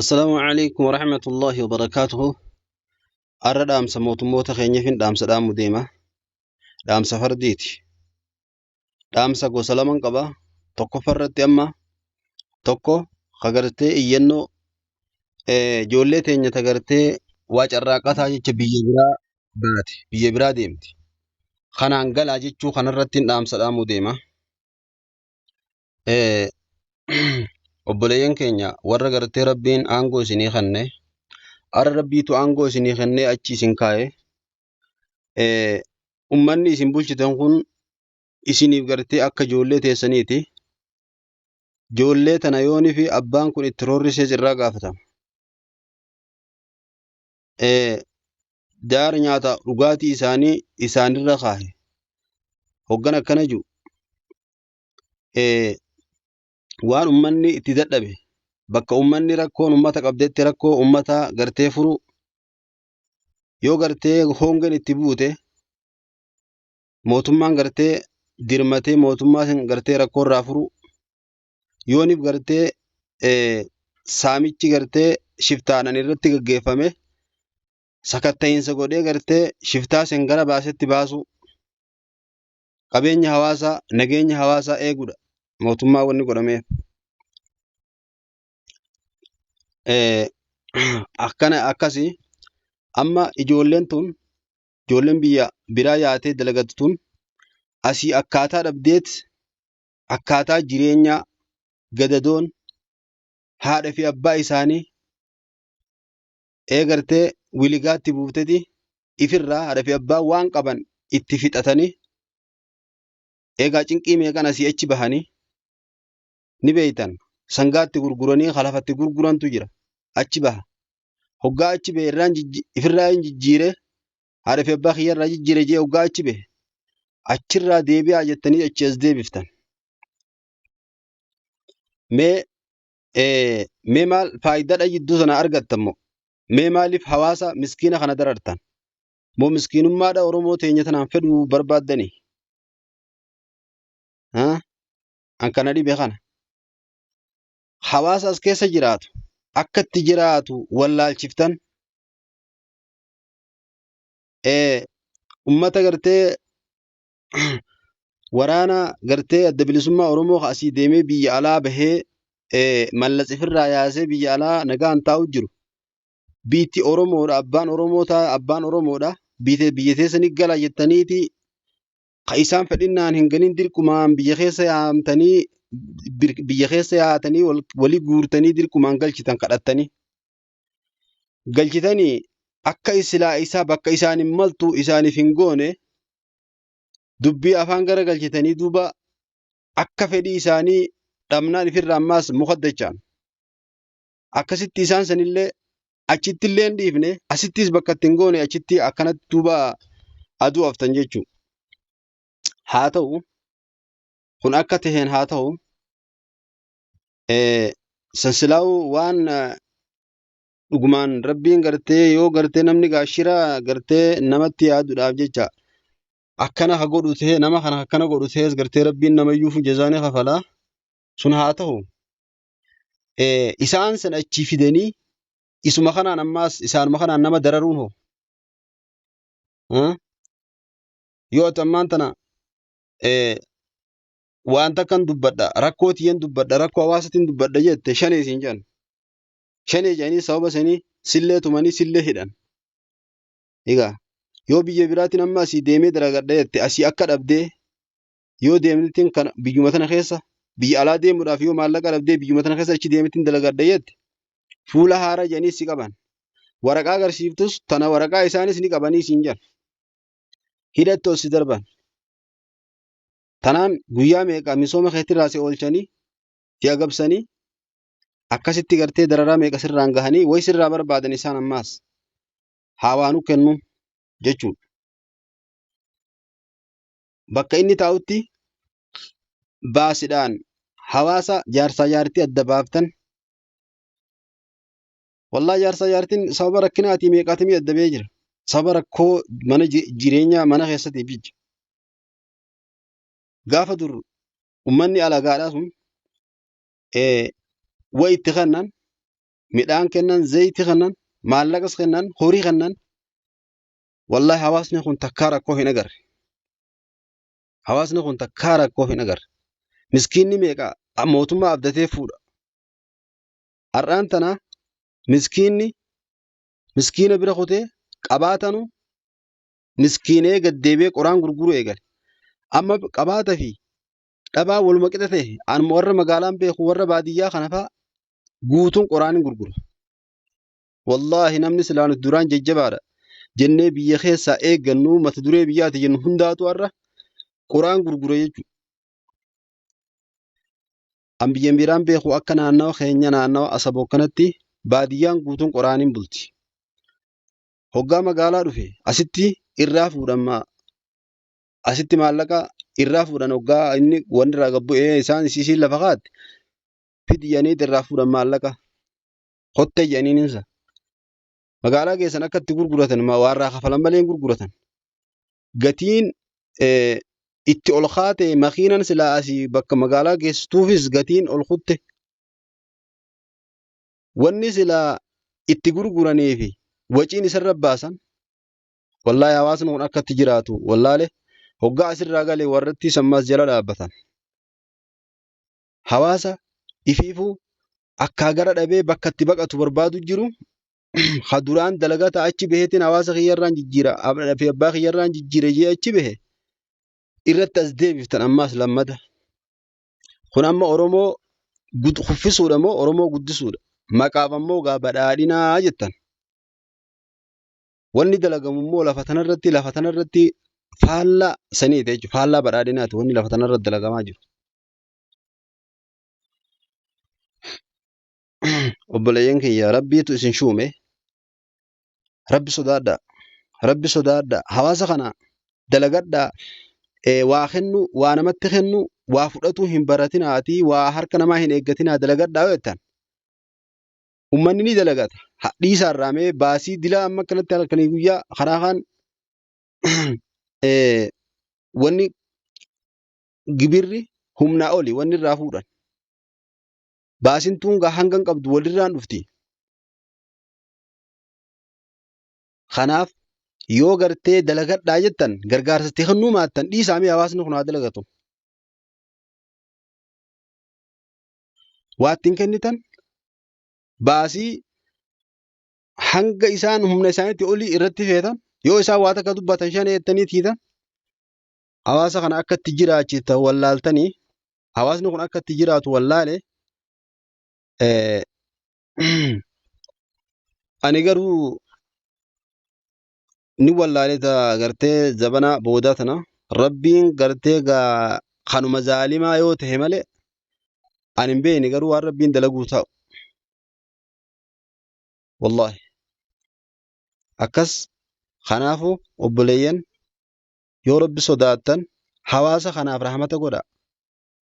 Assalaamu alaikum warahmatullahi wabarakaatuhu. Arra dhaamsa mootummoota keenyafin dhaamsa dhaamu deema. Dhaamsa fardiiti. Dhaamsa gosa laman qaba. Tokkoffaa irratti amma tokko kagartee iyyannoo ijoollee teenya tagartee waa carraaqataa jecha biyya biraa baate biyya biraa deemti. Kanaan galaa jechuu kanarratti dhaamsa dhaamuu deema. Obboleeyyan keenya warra gartee Rabbiin aangoo isinii kenne, arra Rabbiitu aangoo isinii kennee achi isin kaa'e, ummanni isin bulchitan kun isiniif gartee akka ijoollee teessaniiti. Ijoollee tana yoonii fi abbaan kun itti roorrisees irraa gaafatama. Daara nyaata dhugaatii isaanii isaanirra kaahe. Hoggan akkana jiru waan ummanni itti dadhabe bakka ummanni rakkoon ummata qabdetti rakkoo ummata gartee furu yoo gartee hoongen itti buute mootummaan gartee dirmatee mootummaa san gartee rakkoo irraa furu yoonif gartee saamichi gartee shiftaadhaan irratti gaggeeffame sakatta'iinsa godhee gartee shiftaa san gara baasetti baasuu qabeenya hawaasaa nageenya hawaasaa eeguudha mootummaa wanni godhameef. Akkana akkasii amma ijoolleen tun ijoolleen biyya biraa yaatee dalagattu tun asii akkaataa dhabdeet akkaataa jireenyaa gadadoon haadha fi abbaa isaanii eegartee wiligaatti buufteti ifirraa haadha fi abbaa waan qaban itti fixatanii eegaa cinqii meeqan asii achi bahanii ni beeytan sangaatti gurguranii kalafatti gurgurantu jira achi baha hoggaa achi bahe irraan ifirraa hin jijjiire haadha fi abbaa kiyyarraa jijjiire jee hoggaa achi bahe achirraa deebi'aa jettanii achi as deebiftan mee mee maal faayidaadha jidduu sana argattan moo mee maaliif hawaasa miskiina kana darartan moo miskiinummaadha Oromoo teenya tanaan fedhuu barbaaddanii an kana dhibe kana hawaasa as keessa jiraatu akka itti jiraatu wallaalchiftan ummata gartee waraana gartee adda bilisummaa Oromoo ka asii deemee biyya alaa bahee mallas ifirraa yaasee biyya alaa nagaan taa'u jiru. Biitti Oromoodha abbaan Oromoo ta'a abbaan Oromoodha biyya teessanii gala jettaniiti ka isaan fedhinnaan hin galin dirqumaan biyya keessa yaamtanii biyya keessa yaatanii walii guurtanii dirqumaan galchitan kadhattanii. Galchitanii akka silaa isaa bakka isaan hin maltu isaaniif hin goone dubbii afaan gara galchitanii duuba akka fedhii isaanii dhabnaan ifirraa ammaas muka dachaan. Akkasitti isaan sanillee achitti illee hin dhiifne asittis bakka itti hin goone achitti akkanatti duuba aduu aftan jechuudha. Haa ta'u kun akka taheen haa ta'u sansilaa'uu waan dhugumaan rabbiin gartee yoo gartee namni gaashira gartee namatti yaaduudhaaf jecha akkana ka godhu ta'e nama kana akkana godhu ta'es gartee rabbiin namayyuu jazaa ni kafala sun haa ta'u isaan san achii fidanii isuma kanaan ammaas isaanuma kanaan nama dararuun hoo yoo ati ammaan tana waan takkan dubbadha rakkoo tiyyan dubbadha rakkoo hawaasatiin dubbadha jette shanee siin jedhan shanee jedhanii sababa sanii sillee tumanii sillee hidhan egaa yoo biyya biraatiin amma asii deemee dalagadha jette asii akka dhabdee yoo deemnittiin kana biyyuma tana keessa biyya alaa deemuudhaaf yoo maallaqa dhabdee biyyuma tana keessa achi deemittiin dalagadha jette fuula haaraa jedhanii si qaban waraqaa agarsiiftus tana waraqaa isaanis ni qabanii siin jedhan hidhatti ol si darban tanaan guyyaa meeqa misooma keetirraa si oolchanii si agabsanii akkasitti gartee dararaa meeqa sirraan gahanii way sirraa barbaadan isaan ammaas haa waa nu kennu jechuudha. Bakka inni taa'utti baasidhaan hawaasa jaarsaa jaartii adda baaftan. Wallaa jaarsaa jaartiin sababa rakkinaatii meeqaatamii adda ba'ee jira. Sababa rakkoo mana jireenyaa mana keessatiif jecha. Gaafa dur ummanni alagaadhaa sun wa itti kennan Midhaan kennan, zayitii kennan, maallaqas kennan, horii kennan. Wallaahi hawaasni kun takkaa rakkoo hin agarre. Hawaasni kun takkaa rakkoo hin agarre. Miskiinni meeqa mootummaa abdatee fuudha. Har'aan tana miskiinni miskiina bira kutee qabaatanu miskiinee gad deebi'ee qoraan gurguruu eegale. Amma qabaata fi dhabaa waluma qixa ta'e anuma warra magaalaan beeku warra baadiyyaa kana fa'a guutuun qoraan hin gurgura. Wallaahi namni silaa nuti duraan jajjabaadha jennee biyya keessaa eeggannu mata duree biyyaati jennu hundaatu har'a qoraan gurgura jechuudha. An biyyan biraan beeku akka naannawa keenya naannawa Asaboo kanatti baadiyyaan guutuun qoraaniin bulti. Hoggaa magaalaa dhufe asitti irraa fuudhan asitti maallaqa irraa fuudhan hoggaa inni wanni irraa gad bu'ee isaan isiin lafa kaa'atte fidi jedhanii irraa fuudhan maallaqa kottee jedhaniin insa. Magaalaa keessan akka itti gurguratan waa irraa kafalan malee hin gurguratan. Gatiin itti ol kaate makiinan silaa asii bakka magaalaa geessituufis gatiin ol kutte. Wanni silaa itti gurguranii fi waciin isarra baasan wallaahi hawaasni kun akka itti jiraatu wallaale hoggaa asirraa galee warratti sammaas jala dhaabbatan. Hawaasa ifiifuu akkaa gara dhabee bakka itti baqatu barbaadu jiru ha duraan dalagata achi baheetiin hawaasa kiyyarraan jijjiira fi abbaa kiyyarraan jijjiira jee achi bahe irratti as deebiftan ammaas lammata. Kun amma Oromoo kuffisuudha moo Oromoo guddisuudha? Maqaaf ammoo gaa badhaadhinaa jettan. Wanni dalagamu immoo lafa tanarratti faallaa saniiti jechuudha. Faallaa badhaadhinaati wanni lafa tanarratti dalagamaa jiru. Obboleeyyan kiyya, Rabbiitu isin shuume. Rabbi sodaadhaa. Rabbi sodaadhaa. Hawaasa kana dalagadhaa. Waa kennu, waa namatti kennu, waa fudhatuu hin baratinaatii, waa harka namaa hin eeggatinaa, dalagadhaa yoo jettan. Uummanni ni dalagata. Dhiisaa irraa mee baasii dilaa amma akkanatti halkanii guyyaa karaa kaan wanni gibirri humnaa oli wanni irraa fuudhan. Baasiin tun gaa hanga hin qabdu walirraan dhufti. Kanaaf yoo gartee dalagadhaa jettan gargaarsa itti kennuu maattan dhiisaa mee hawaasni kun haa dalagatu. Waa ittiin kennitan baasii hanga isaan humna isaaniitti olii irratti feetan yoo isaan waa takka dubbatan shan jettanii tiitan hawaasa kana akka itti jiraachiftan wallaaltanii hawaasni kun akka itti jiraatu wallaale. Ani garuu ni wallaale ta gartee zabana boodaa tana Rabbiin gartee gaa kanuma zaalimaa yoo tahe malee ani hin beekne garuu waan Rabbiin dalaguu taa'u. Wallaahi. Akkas kanaafuu obboleeyyan yoo Rabbi sodaattan hawaasa kanaaf rahmata godhaa.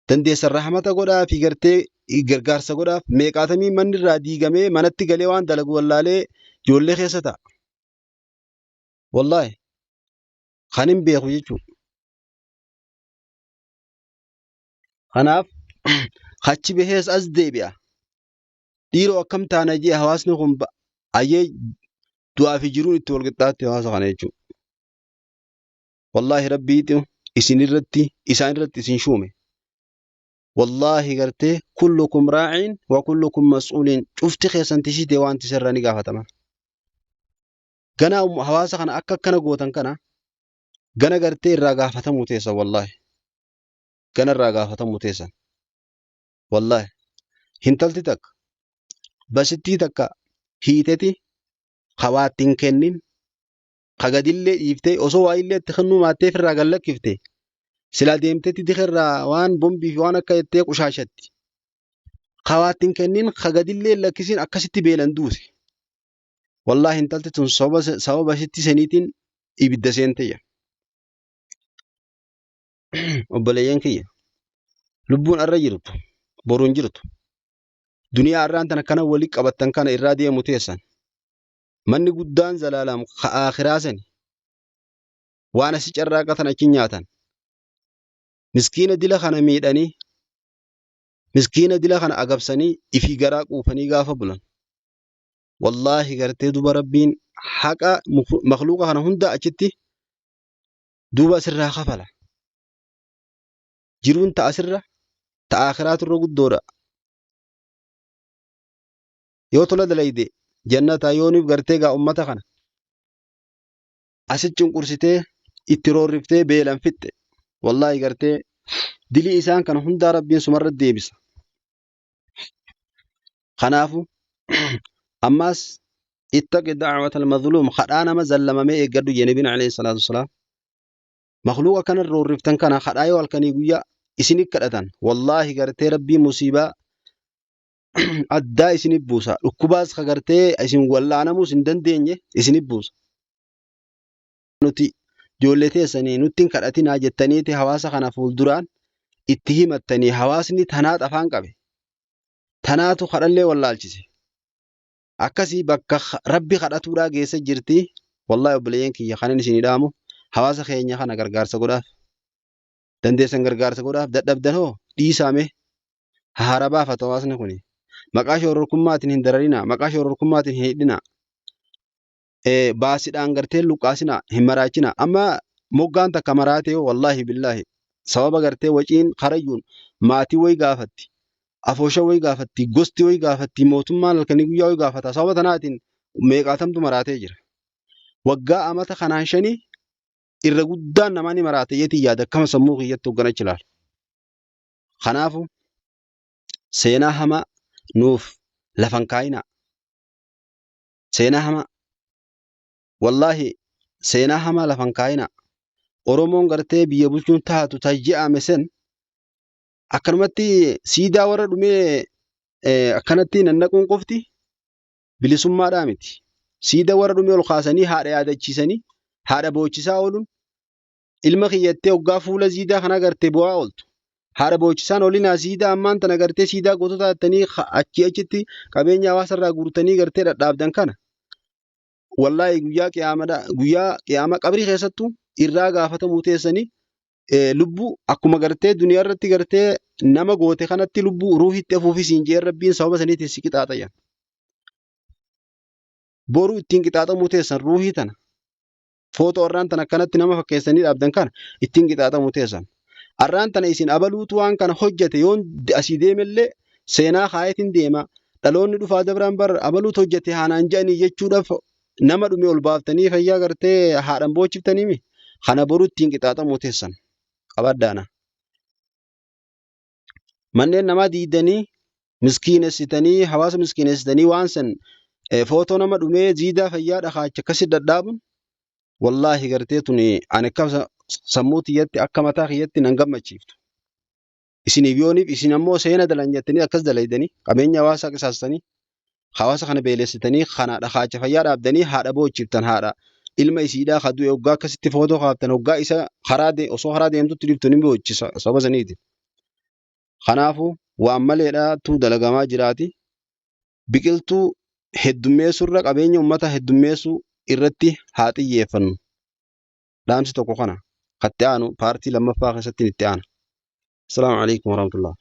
Dandeessan rahmata godhaa fi gartee gargaarsa godhaaf meeqaatamii manni irraa diigamee manatti galee waan dalagu wallaalee ijoollee keessa ta'a. Wallaahi kan hin beeku jechuudha. Kanaaf achi bahees as deebi'a. Dhiiroo akkam taana jee hawaasni kun ayyee du'aa fi jiruun itti wal qixxaatti hawaasa kana jechuudha. Wallaahi Rabbiitu isin irratti isaan irratti isin shuume. Wallaahi gartee kullukum raaciin wa kullukum mas'uuliin cufti keessan tisitee waan tisirraa ni gaafataman. Ganaa hawaasa kana akka akkana gootan kana gana gartee irraa gaafatamuu teessan wallaahi. Gana irraa gaafatamuu teessan. Wallaahi. Hintalti takka basittii takka hiiteti hawaatti hin kennin ka gadillee dhiiftee osoo waa illee itti kennuu maattee ofirraa gad lakkifte silaa deemtetti dika irraa waan bombii fi waan akka jettee qushaashatti. Ka waa itti hin kennin ka gadillee hin lakkisiin akkasitti beelan duute. Wallaahi intalti tun sababa isitti saniitiin ibidda seente jira. Obboleeyyan kiyya lubbuun arra jirtu boru hin jirtu. Duniyaa arraan tana kana wali qabattan kana irraa deemu teessan. Manni guddaan zalaalam ka aakhiraa sani. Waan asi carraaqatan achi nyaatan. Miskiina dila kana miidhanii miskiina dila kana agabsanii ifii garaa quufanii gaafa bulan. Wallaahi gartee duba Rabbiin haqa makluuqa kana hunda achitti duuba sirraa kafala. Jiruun ta asirra ta aakhiraatu irra guddoodha. Yoo tola dalayde jannata yooniif gartee gaa ummata kana asit cunqursitee itti roorriftee beelan fixxe. Wallaahi gartee dilii isaan kana hundaa Rabbiin sumarra deebisa. Kanaafu ammaas ittaqi da'wata al-mazluum kadhaa nama zallamamee eeggadhu jee nabiin alayhi salaatu wassalaam. Makluuqa kana roorriftan kana kadhaa yoo halkanii guyyaa isinif kadhatan wallaahi gartee Rabbiin musiibaa addaa isinif buusa. Dhukkubaas ka gartee isin wallaanamuus hin dandeenye isinif buusa. Nuti ijoollee teessanii nutti hin kadhatinaa jettaniiti hawaasa kana fuulduraan itti himattanii hawaasni tanaat afaan qabe. Tanaatu kadhallee wallaalchise. Akkasii bakka rabbi kadhatuudhaa geesse jirti. Wallaahi obboleeyyan kiyya kanin isinii dhaamu hawaasa keenya kana gargaarsa godhaaf. Dandeessan gargaarsa godhaaf dadhabdan hoo dhiisaa mee. Haara baafatu hawaasni kuni. Maqaa shororkummaatiin hin dararinaa, maqaa shororkummaatiin hin hidhinaa. Baasidhaan gartee luqqaasinaa hin maraachinaa. Amma moggaan takka maraatee wallaahi billaahi sababa gartee waciin karayyuun maatii wayi gaafatti. Afoosha wayi gaafatti, gosti wayi gaafatti, mootummaan halkanii guyyaa wayi gaafata. Sababa tanaatiin meeqaatamtu maraatee jira. Waggaa amata kanaan shanii irra guddaan namaa ni maraate jeetiin yaada akkama sammuu kiyyatti hogganachi ilaala. Kanaafu seenaa hamaa nuuf lafan kaayinaa. Seenaa hamaa. Wallaahi seenaa hamaa lafan kaayinaa. Oromoon gartee biyya bulchuun taatu tajje'ame sen akkanumatti siidaa warra dhumee akkanatti nannaquun qofti bilisummaadhaa miti. Siidaa warra dhumee ol kaasanii haadha yaadachiisanii haadha boochisaa ooluun ilma kiyyattee hoggaa fuula siidaa kana agartee bu'aa ooltu. Haadha boochisaan olinaa siidaa ammaan tana gartee siidaa gootota jettanii achii achitti qabeenya hawaasa irraa guurtanii gartee dhadhaabdan kana. Wallaahi guyyaa qiyaamadha guyyaa qiyaama qabrii keessattuu irraa gaafatamuu teessanii lubbuu akkuma gartee duniyaa irratti gartee nama goote kanatti lubbuu ruuhitti afuufi siin jee rabbiin sababa saniitiin si qixaaxa jedhan. Boru ittiin qixaaxamuu teessan ruuhii tana. Footoo arraan tana akkanatti nama fakkeessanii dhaabdan kana ittiin qixaaxamuu teessan. Arraan tana isin abaluutu waan kana hojjete yoon asii deemellee seenaa kaayetiin deema. Dhaloonni dhufaa dabraan bar abaluutu hojjete haanaan je'anii jechuudhaaf nama dhume ol baaftanii fayyaa gartee haadhan boochiftaniimi. Kana boru ittiin qixaaxamuu teessan. Qabaddaana. Manneen namaa diidanii miskiinessitanii hawaasa miskiinessitanii waan san footoo nama dhumee ziidaa fayyaa dhakaacha akkasi dhadhaabuun wallaahi gartee tuni ani akka sammuu tiyyatti akka mataa kiyyatti nan gammachiiftu. Isiniif yooniif isin ammoo seena dalan jettanii akkas dalaydanii qabeenya hawaasaa qisaastanii hawaasa kana beelessitanii kana dhakaacha fayyaa dhaabdanii haadha boochiftan haadha ilma isiidhaa ka du'e hoggaa akkasitti footoo kaaftan hoggaa isa karaa osoo karaa deemtutti dhiftu ni boochisa sababa saniiti. Kanaafuu waan maleedhaatu dalagamaa jiraati. Biqiltuu heddummeessuurra qabeenya uummataa heddummeessuu irratti haa xiyyeeffannu. Dhaamsi tokko kana. Katti aanu paartii lammaffaa keessatti itti aana. Assalaamu alaikum warahmatullah.